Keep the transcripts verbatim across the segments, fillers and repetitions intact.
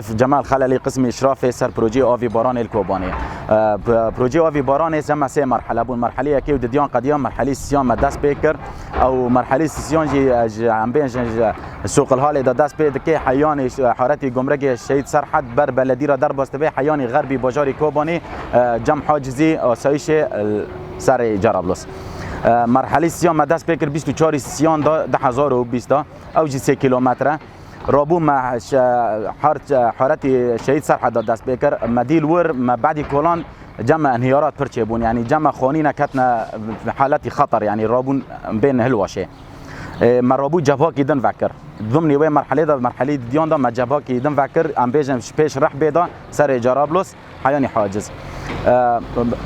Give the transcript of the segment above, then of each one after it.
Cemal Xelelî, qismê îşrafê ser projeyê Avî Baranê li Kobanê. E, p-, projeyê Avî Baranê cem me sê merhele bûn. Merhelê yekê û didiyan qediya, merhelî sisiyan me dest pê kir. Ew merhelî sisiyan jî, e, ji em bên ji, ji Sûqilhalê de dest pê dike, heyanî ş-, haretî gumrikê Şehîd Serhed ber beledî re derbas dibe, heyanî xerbî bajarî Kobanê, e, cem hacizî asayîşê, e, serê Cerablos. E, merhelî sisiyan me dest pê kir bîst û çarî sisiyan de du hezar û bîst de. Ew jî sê kîlometre. Rabû me şe-, hart-, haretî Şehîd Serheda dest pê kir. Me dîl wir, me bedî kolan cem me inhiyarat pir çêbûn. Yanî cem me xanîne ketine haletî xeter. Yanî rabûn bên hilwaşê. Ê, me rabû cebhakî din vekir. Dimnî wê merhelê de, merhelî didiyan de me cebhakî din vekir. Em bêjin ji pêş reh bê de serê Cerablos. Heyanî haciz. E,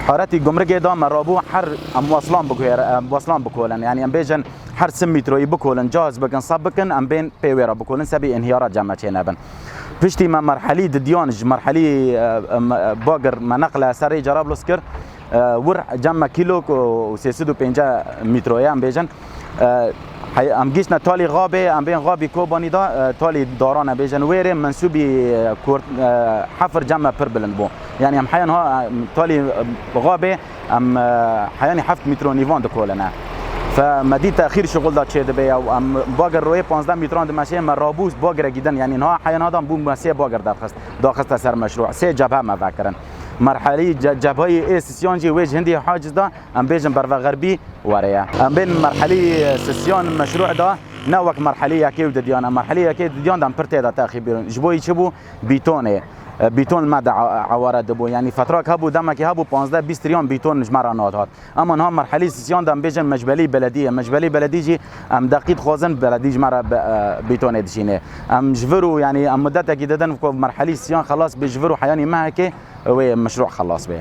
haretî gumrikê de me rabû her em waslan biguhere-, em waslan bikolin. Yanî em bêjin her sim metroyî bikolin, caz bikin, seb bikin, em bên pê wê re bikolin, sebî inhiyara cem me çênebin. Piştî me merhelî didiyan ji merhelî, e, em, e, bagir me neqle serê Cerablos kir. E, wir cem me kîlok û sê sed û pêncî metroye em bêjin. E, hey-, em giştine talî Xabê, em bên Xabî Kobanî de, e, talî daran e bêjin wêrê mensûbî, e, kurt, e, hefir cem me pir bilind bû. Yanî em heyan ha, em talî, e, Xabê, em, e, heyanî heft metro nîvan dikoline. Fe me dî texîr şixul da çê dibe ya, em bagir royê panzdeh metran dimeşê, me rabû bagirek din. Yanî niha heyan ha dan bû me sê bagir derxist, daxiste ser meşrû. Sê cebhe me vekirin. Merhelî ce-, cebhayî ê sisiyan jî wê ji hindî haciz da, em bêjin berve xerbî were ye. Em bên merhelî sisiyan meşrû da, ne wek merhelî yekê û didiyan. Em merhelî yekê didiyan de em pir tê de texîbîrin. Ji bo yî çi bû? Bîtonê. E, bîton li me de a-, eware dibû. Yanî fetrak hebû, demekî hebû panzdeh bîst riyan bîton ji me re nadihat. Ema niha merhelî sisiyan de em bêjin mecbelî beledî ye. Mecbelî beledî jî em deqî dixwazin beledî ji me re be-, e, bîtonê dişîne. Em ji vir û yanî em mudetekî didin ku merhelî sisiyan xelas bê ji vir û heyanî mehekê wê meşrû xelas bê.